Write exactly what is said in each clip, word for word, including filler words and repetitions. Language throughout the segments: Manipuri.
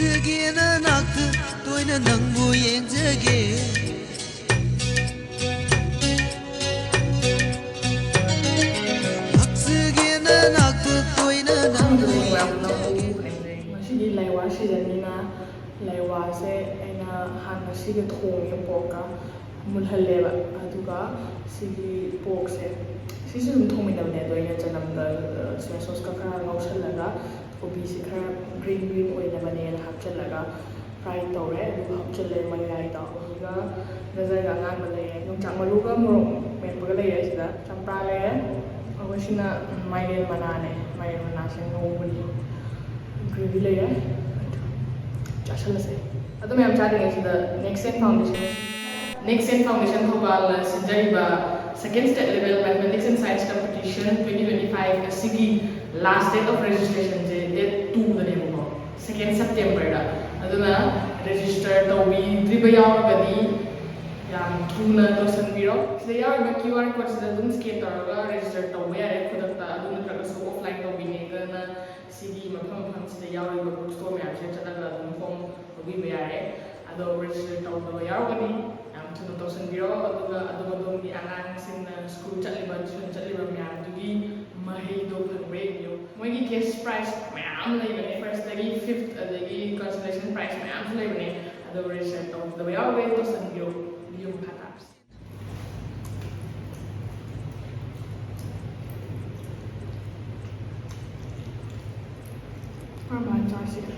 ꯍꯛꯆꯒꯦꯅ ꯅꯥꯛꯇ ꯇꯣꯏꯅ ꯅꯪꯕꯨ ꯌꯦꯡꯖꯒꯦ꯫ ꯍꯛꯆꯒꯦꯅ ꯅꯥꯛꯇ ꯇꯣꯏꯅ ꯅꯪꯕꯨ ꯌꯦꯡꯖꯒꯦ꯫ ꯉꯁꯤꯗꯤ ꯂꯥꯏꯋꯥ ꯁꯤꯖꯟꯅꯤꯅ ꯂꯥꯏꯋꯥꯁꯦ ꯑꯩꯅ ꯍꯥꯟꯅ ꯁꯤꯒ ꯊꯣꯡꯉꯦ, ꯄꯣꯔꯛꯀ ꯃꯨꯜꯍꯜꯂꯦꯕ꯫ ꯑꯗꯨꯒ ꯁꯤꯒꯤ ꯄꯣꯔꯛꯁꯦ, ꯁꯤꯁꯨ ꯑꯗꯨꯝ ꯊꯣꯡꯃꯤꯟꯅꯕꯅꯦ, ꯑꯗꯣ ꯑꯩꯅ ꯆꯅꯝꯒ ꯁꯣꯌꯥ ꯁꯣꯁꯀ ꯈꯔ ꯉꯧꯁꯜꯂꯒ ꯀꯣꯕꯤꯁꯦ ꯈꯔ ꯒ꯭ꯔꯤꯟ ꯒ꯭ꯔꯤꯟ ꯑꯣꯏꯅꯕꯅꯦꯅ ꯍꯥꯞꯆꯤꯜꯂꯒ ꯐ꯭ꯔꯥꯏ ꯇꯧꯔꯦ꯫ ꯑꯗꯨꯒ ꯍꯥꯞꯆꯤꯜꯂꯦ ꯃꯌꯥꯏꯗꯣ, ꯑꯗꯨꯒ ꯒꯖꯔꯒ ꯑꯉꯥꯟꯕ ꯂꯩꯔꯦ, ꯌꯣꯡꯆꯥꯛ ꯃꯔꯨꯒ ꯃꯣꯔꯣꯛ ꯃꯦꯠꯄꯒ ꯂꯩꯔꯦ꯫ ꯁꯤꯗ ꯆꯝꯄ꯭ꯔꯥ ꯂꯩꯔꯦ, ꯑꯗꯨꯒ ꯁꯤꯅ ꯃꯥꯏꯔꯦꯟ ꯃꯅꯥꯅꯦ꯫ ꯃꯥꯏꯔꯦꯟ ꯃꯅꯥꯁꯦ ꯉꯧꯕꯅꯤ꯫ ꯒ꯭ꯔꯦꯚꯤ ꯂꯩꯔꯦ, ꯆꯥꯁꯜꯂꯁꯦ꯫ ꯑꯗꯨ ꯃꯌꯥꯝ ꯆꯥꯗ꯭ꯔꯤꯉꯩꯁꯤꯗ next Jain foundation, next Jain foundation ꯊꯧꯕꯥꯜꯅ ꯁꯤꯟꯖꯔꯤꯕ Second State Level Mathematics and Science Competition twenty twenty five ꯑꯁꯤꯒꯤ ꯂꯥꯁ ꯗꯦꯠ ꯑꯣꯐ ꯔꯦꯖꯤꯁꯇ꯭ꯔꯦꯁꯟꯁꯦ ꯗꯦꯠ ꯇꯨꯗꯅꯦꯕꯀꯣ, ꯁꯦꯀꯦꯟ ꯁꯦꯞꯇꯦꯝꯕꯔꯗ꯫ ꯑꯗꯨꯅ ꯔꯦꯖꯤꯁꯇꯔ ꯇꯧꯕꯤꯗ꯭ꯔꯤꯕ ꯌꯥꯎꯔꯒꯗꯤ ꯌꯥꯝ ꯊꯨꯅ ꯇꯧꯁꯟꯕꯤꯔꯣ꯫ ꯁꯤꯗ ꯌꯥꯎꯔꯤꯕ QR code ꯁꯤꯗ ꯑꯗꯨꯝ ꯁ꯭ꯀꯦꯟ ꯇꯧꯔꯒ ꯔꯦꯖꯤꯁꯇꯔ ꯇꯧꯕ ꯌꯥꯔꯦ ꯈꯨꯗꯛꯇ꯫ ꯑꯗꯨ ꯅꯠꯇ꯭ꯔꯒꯁꯨ ꯑꯣꯐꯂꯥꯏꯟ ꯇꯧꯕꯤꯅꯤꯡꯉꯒꯅ ꯁꯤꯒꯤ ꯃꯐꯝ ꯃꯐꯝꯁꯤꯗ ꯌꯥꯎꯔꯤꯕ ꯕꯨꯛ ꯁ꯭ꯇꯣꯔ ꯃꯌꯥꯝꯁꯤꯗ ꯆꯠꯂꯒ ꯑꯗꯨꯝ ꯐꯣꯝ ꯂꯧꯕꯤꯕ ꯌꯥꯔꯦ꯫ ꯑꯗꯣ ꯔꯦꯖꯤꯁꯇꯔ ꯇꯧꯗꯕ ꯌꯥꯎꯔꯒꯗꯤ ꯌꯥꯝ ꯊꯨꯅ ꯇꯧꯁꯟꯕꯤꯔꯣ꯫ ꯑꯗꯨꯒ ꯑꯗꯣꯝ ꯑꯗꯣꯝꯒꯤ ꯑꯉꯥꯡꯁꯤꯡꯅ ꯁ꯭ꯀꯨꯜ ꯆꯠꯂꯤꯕ, ꯇ꯭ꯌꯨꯁꯟ ꯆꯠꯂꯤꯕ ꯃꯌꯥꯝꯗꯨꯒꯤ ꯃꯍꯩꯗꯣ ꯐꯪꯕ꯭ꯔꯥ ꯌꯦꯡꯕꯤꯌꯨ꯫ ꯃꯣꯏꯒꯤ ꯀꯦꯁ ꯄ꯭ꯔꯥꯏꯖ ꯃꯌꯥꯝ ꯂꯩꯕꯅꯦ, ꯐꯥꯔꯁꯇꯒꯤ ꯐꯤꯐꯠ, ꯑꯗꯒꯤ ꯀꯟꯁꯣꯂꯦꯁꯟ ꯄ꯭ꯔꯥꯏꯖ ꯃꯌꯥꯝꯁꯨ ꯂꯩꯕꯅꯦ꯫ ꯑꯗꯣ ꯔꯦꯖꯤꯁꯇꯔ ꯇꯧꯗꯕ ꯌꯥꯎꯔꯒꯗꯤ ꯇꯧꯁꯟꯕꯤꯌꯨ꯫ ꯚꯤꯗꯤꯑꯣ ꯃꯈꯥ ꯇꯥꯔꯁꯤ꯫ ꯀꯔꯝꯍꯥꯏꯅ ꯆꯥꯁꯤꯒꯦ?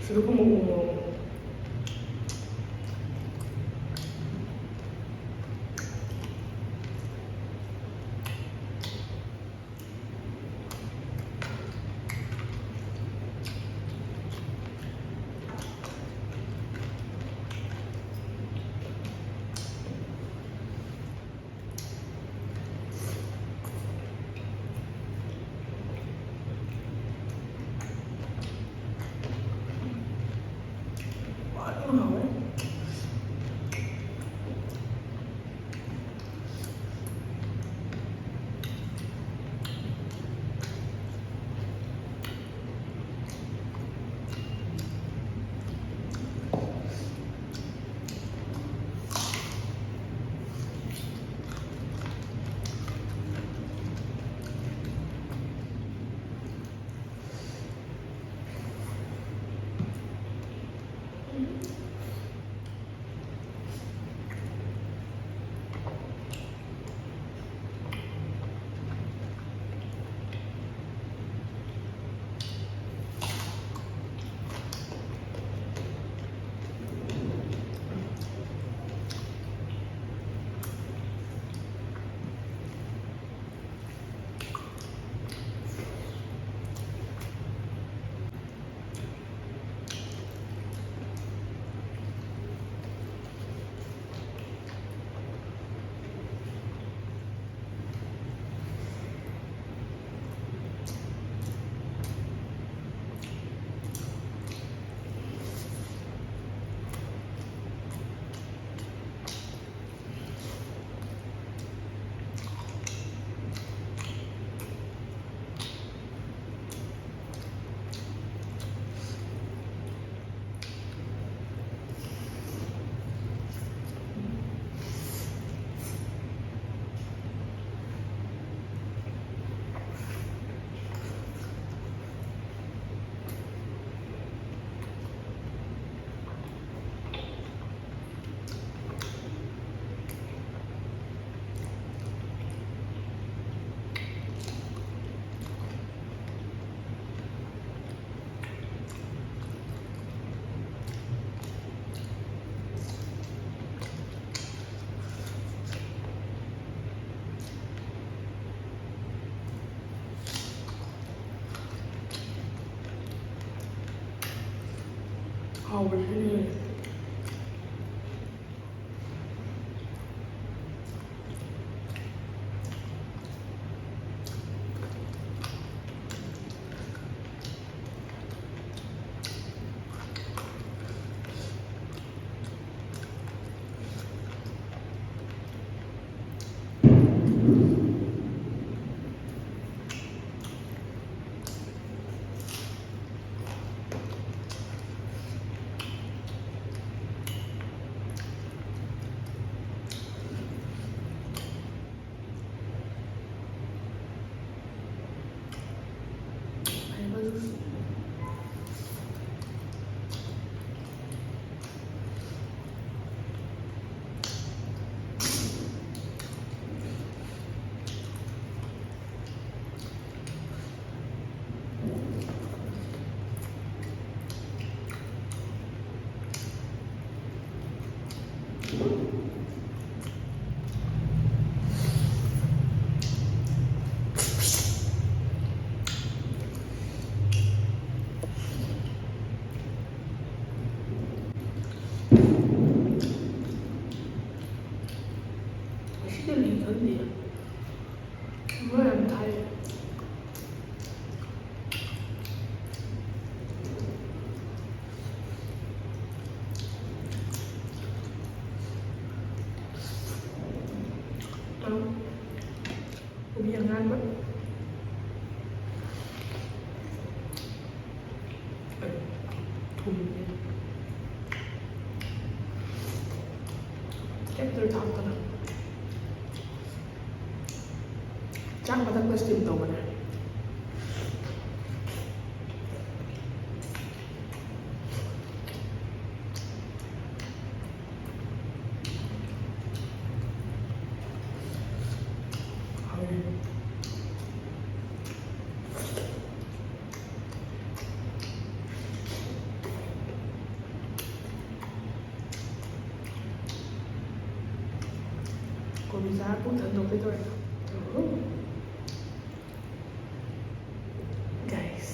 ꯑꯗꯨꯒꯨꯝꯕ ꯎꯃꯣꯔꯣꯛ꯫ ꯍꯥꯎꯕꯁꯤꯗꯤ꯫ ꯉꯁꯤꯗꯤ ꯂꯤ ꯈꯪꯗꯦ꯫ ꯃꯣꯏ ꯌꯥꯝ ꯊꯥꯏ꯫ ꯀꯣꯕꯤ ꯑꯉꯥꯟꯕ꯫ ꯊꯨꯝꯃꯦ꯫ ꯀꯩꯝꯇ ꯊꯥꯛꯇꯅ꯫ ꯆꯥꯛ ꯃꯊꯛꯇ steam ꯇꯧꯕꯅꯦ꯫ ꯍꯥꯎꯋꯦ꯫ ꯀꯣꯕꯤ ꯆꯥꯔ ꯄꯨꯛ ꯊꯟꯗꯣꯛꯀꯦ ꯇꯧꯔꯦ꯫ Guys꯫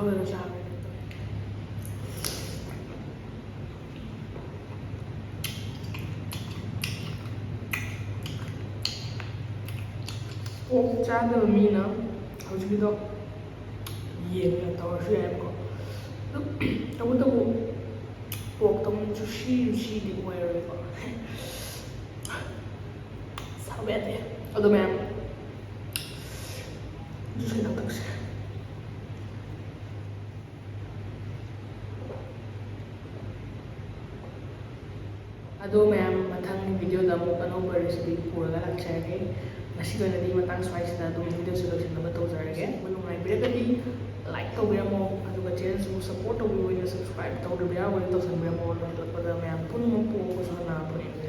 ꯂꯣꯏꯔ ꯆꯥꯔꯒꯦ꯫ ꯑꯣꯛ ꯆꯥꯗꯕ ꯃꯤꯅ ꯍꯧꯖꯤꯛꯀꯤꯗꯣ ꯌꯦꯟꯒ ꯇꯧꯔꯁꯨ ꯌꯥꯏꯕꯀꯣ꯫ ꯑꯗꯨꯝ ꯇꯧꯕꯇꯕꯨ ꯄꯣꯛꯇꯧ ꯖꯨꯁꯤ ꯖꯨꯁꯤꯗꯤ ꯑꯣꯏꯔꯣꯏꯀꯣ꯫ ꯁꯥꯎꯕ ꯌꯥꯗꯦ꯫ ꯑꯗꯣ ꯃꯌꯥꯝ ꯖꯨꯁ ꯈꯤꯇꯪ ꯊꯛꯁꯦ꯫ ꯑꯗꯣ ꯃꯌꯥꯝ, ꯃꯊꯪꯒꯤ ꯚꯤꯗꯤꯑꯣꯗ ꯑꯃꯨꯛ ꯑꯅꯧꯕ ꯔꯦꯁꯤꯄꯤ ꯄꯨꯔꯒ ꯂꯥꯛꯆꯔꯒꯦ꯫ ꯉꯁꯤꯒꯤ ꯑꯣꯏꯅꯗꯤ ꯃꯇꯥꯡ ꯁ꯭ꯋꯥꯏꯁꯤꯗ ꯑꯗꯨꯝ ꯚꯤꯗꯤꯑꯣꯁꯦ ꯂꯣꯏꯁꯤꯟꯅꯕ ꯇꯧꯖꯔꯒꯦ꯫ ꯅꯨꯡꯉꯥꯏꯕꯤꯔꯒꯗꯤ ꯂꯥꯏꯛ ꯇꯧꯕꯤꯔꯝꯃꯣ, ꯑꯗꯨꯒ ꯆꯦꯅꯦꯜꯁꯤꯕꯨ ꯁꯞꯄꯣꯔꯠ ꯇꯧꯕꯤꯕ ꯑꯣꯏꯅ ꯁꯕꯁꯀ꯭ꯔꯥꯏꯕ ꯇꯧꯗ꯭ꯔꯤꯕ ꯌꯥꯎꯔꯒꯗꯤ ꯇꯧꯁꯟꯕꯤꯔꯝꯃꯣ꯫ ꯂꯣꯏꯁꯤꯜꯂꯛꯄꯗ ꯃꯌꯥꯝ ꯄꯨꯝꯅꯃꯛꯄꯨ ꯑꯃꯨꯛꯀꯁꯨ ꯍꯟꯅ ꯄꯨꯅꯤꯡꯉꯤ꯫